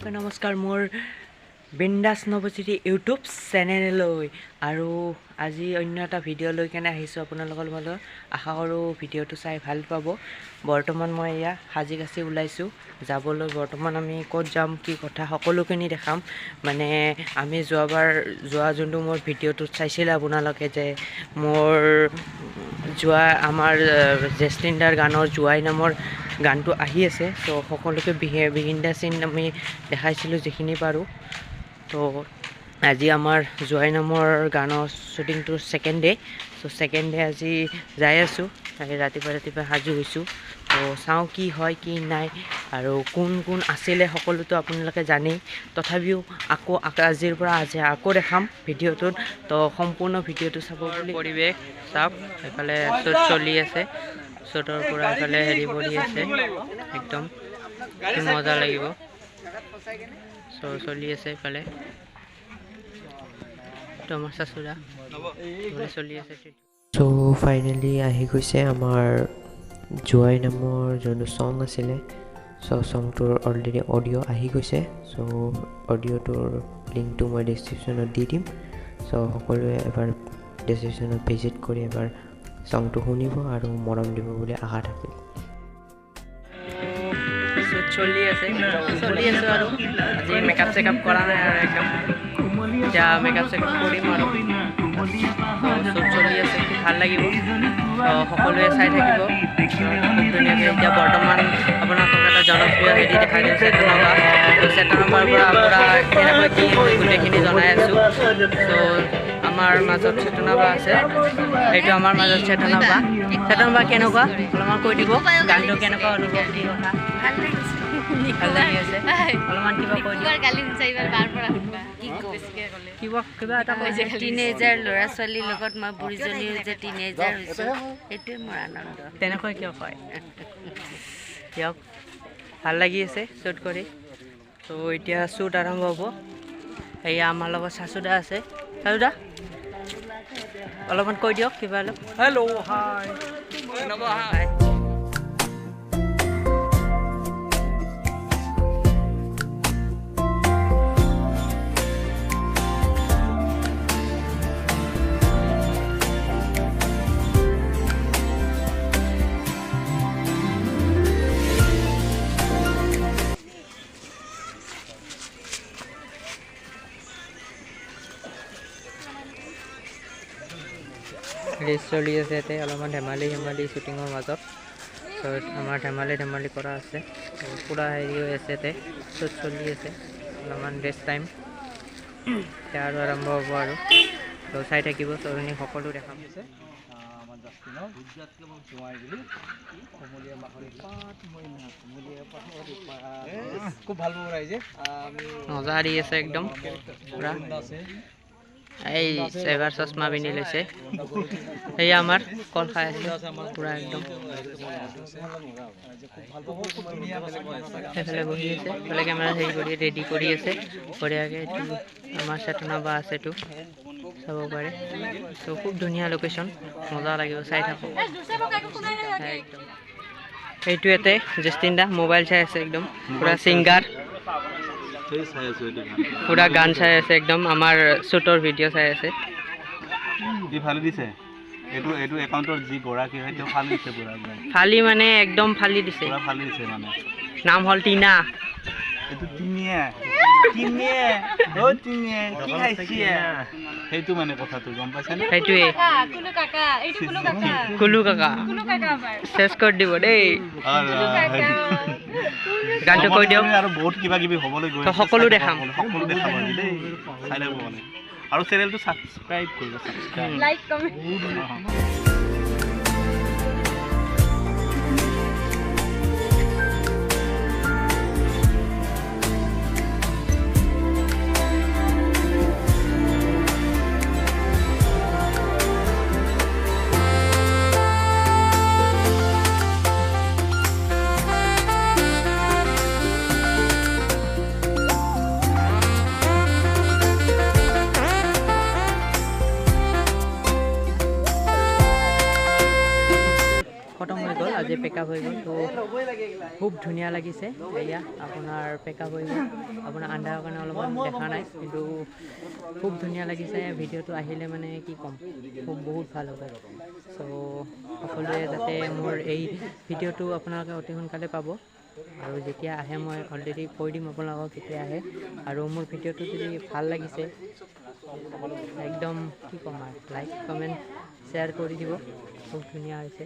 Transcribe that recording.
সকলোকে নমস্কাৰ মোৰ বিন্দাছ নৱজ্যোতি ইউটিউব চেনেললৈ আৰু আজি অন্য এটা ভিডিঅ' লৈ কেনে আহিছোঁ আপোনালোকৰ মাজত। আশা কৰোঁ ভিডিঅ'টো চাই ভাল পাব। বৰ্তমান মই এয়া সাজি কাচি ওলাইছোঁ যাবলৈ। বৰ্তমান আমি ক'ত যাম কি কথা সকলোখিনি দেখাম। মানে আমি যোৱাবাৰ যোৱা যোনটো মোৰ ভিডিঅ'টোত চাইছিলে আপোনালোকে যে মোৰ যোৱা আমাৰ জেষ্টিন দাৰ গানৰ জোৱাই নামৰ গানটো আহি আছে। তো সকলোকে বিহিন্দা চিন আমি দেখাইছিলোঁ যিখিনি পাৰোঁ। তো আজি আমাৰ জোৱাই নামৰ গানৰ শ্বুটিংটোৰ ছেকেণ্ড ডে'। চ' ছেকেণ্ড ডে' আজি যাই আছোঁ। ৰাতিপুৱা ৰাতিপুৱা সাজু হৈছোঁ। তো চাওঁ কি হয় কি নাই আৰু কোন কোন আছিলে সকলোতো আপোনালোকে জানেই। তথাপিও আকৌ আজিৰ পৰা আজি আকৌ দেখাম ভিডিঅ'টোত। তো সম্পূৰ্ণ ভিডিঅ'টো চাব বুলি। পৰিৱেশ চাওক, এইফালে শ্বুট চলি আছে। শ্বুটৰ পৰা এইফালে হেৰি কৰি আছে, একদম কি মজা লাগিব। চ' চলি আছে এইফালে। তো আমাৰ চাচুৰা চলি আছে। চ' ফাইনেলি আহি গৈছে আমাৰ জোৱাই নামৰ যোনটো ছং আছিলে। চ' ছংটোৰ অলৰেডি অডিঅ' আহি গৈছে। চ' অডিঅ'টোৰ লিংকটো মই ডিছক্ৰিপশ্যনত দি দিম। চ' সকলোৱে এবাৰ ডিছক্ৰিপশ্যনত ভিজিট কৰি এবাৰ ছংটো শুনিব আৰু মৰম দিব বুলি আশা থাকিল। শ্বুট চলি আছে, চলি আছোঁ আৰু আজি মেকআপ চেকআপ কৰা নাই আৰু একদম এতিয়া মেকআপ চেকআপ কৰিম আৰু। শ্বুট চলি আছে, খুব ভাল লাগিব। সকলোৱে চাই থাকিব খুব ধুনীয়াকৈ। এতিয়া বৰ্তমান আপোনালোকক এটা জনপ্ৰিয় হেৰি দেখাই দিওঁ, চেতনবা। তো চেতনবাৰ পৰা পূৰা কেনেকৈ কি গোটেইখিনি জনাই আছোঁ। চ' আমাৰ মাজত চেতনবা আছে, এইটো আমাৰ মাজত চেতনবা। চেতনবা কেনেকুৱা অলপমান কৈ দিব, গানটো কেনেকুৱা অনুভৱ কি কথা? ভাল লাগি আছে। অলপমান কিবা কৈ দিব, কিবা কিবা এটা কৈ দিয়ক। টিনেজাৰ ল'ৰা ছোৱালীৰ লগত মই বুঢ়ীজনীও যে টিনেজাৰ হৈছোঁ, সেইটোৱে মোৰ আনন্দ। তেনেকৈ কিয় কয় দিয়ক, ভাল লাগি আছে শ্বুট কৰি। ত' এতিয়া শ্বুট আৰম্ভ হ'ব। এয়া আমাৰ লগত চাচুদা আছে। চাচুদা অলপমান কৈ দিয়ক কিবা অলপ। হেল্ল' হাই। হাই। ৰেচ চলি আছে ইয়াতে, অলপমান ধেমালি ধেমালি শ্বুটিঙৰ মাজত। আমাৰ ধেমালি ধেমালি কৰা আছে, পূৰা হেৰি হৈ আছে ইয়াতে, শ্বুট চলি আছে। অলপমান ৰেষ্ট টাইম এতিয়া আৰু আৰম্ভ হ'ব আৰু। তো চাই থাকিব, চৰণি সকলো দেখাম। মজা দি আছে একদম পূৰা। এই এবাৰ চশমা পিন্ধি লৈছে। সেয়া আমাৰ কল খাই আছে পূৰা একদম। সেইফালে বহি আছে, সেইফালে কেমেৰা হেৰি কৰি ৰেডি কৰি আছে বঢ়িয়াকৈ। এইটো আমাৰ চেতনা বা আছে, এইটো চাব পাৰে। ত' খুব ধুনীয়া লোকেশ্যন, মজা লাগিব চাই থাকোঁ একদম। এইটো ইয়াতে জেষ্টিন দা মোবাইল চাই আছে একদম, পূৰা ছিংগাৰ, পূৰা গান চাই আছে একদম। আমাৰ শ্বুটৰ ভিডিঅ' চাই আছে। ফালি মানে একদম ফালি দিছে, নাম হ'ল টিনা। সেইটোৱে কুলু কাকা শেষ কৰি দিব দেই। গানটো কৈ দিয়ক আৰু বহুত কিবা কিবি হ'বলৈ গৈ আছে, সকলো দেখাম, সকলো দেখাম আজি দেই, চাই থাকিব মানে। আৰু চেনেলটো ছাবস্ক্ৰাইব কৰিব, ছাবস্ক্ৰাইব, লাইক, কমেণ্ট। খতম হৈ গ'ল, আজি পেকআপ হৈ গ'ল। তো খুব ধুনীয়া লাগিছে। এয়া আপোনাৰ পেকআপ হৈ গ'ল, আপোনাৰ আন্ধাৰৰ কাৰণে অলপমান দেখা নাই, কিন্তু খুব ধুনীয়া লাগিছে। ভিডিঅ'টো আহিলে মানে কি ক'ম, খুব বহুত ভাল হ'ব। চ' সকলোৱে যাতে মোৰ এই ভিডিঅ'টো আপোনালোকে অতি সোনকালে পাব, আৰু যেতিয়া আহে মই অলৰেডি কৈ দিম আপোনালোকক কেতিয়া আহে। আৰু মোৰ ভিডিঅ'টো যদি ভাল লাগিছে একদম কি ক'ম আৰু, লাইক কমেণ্ট শ্বেয়াৰ কৰি দিব। খুব ধুনীয়া হৈছে।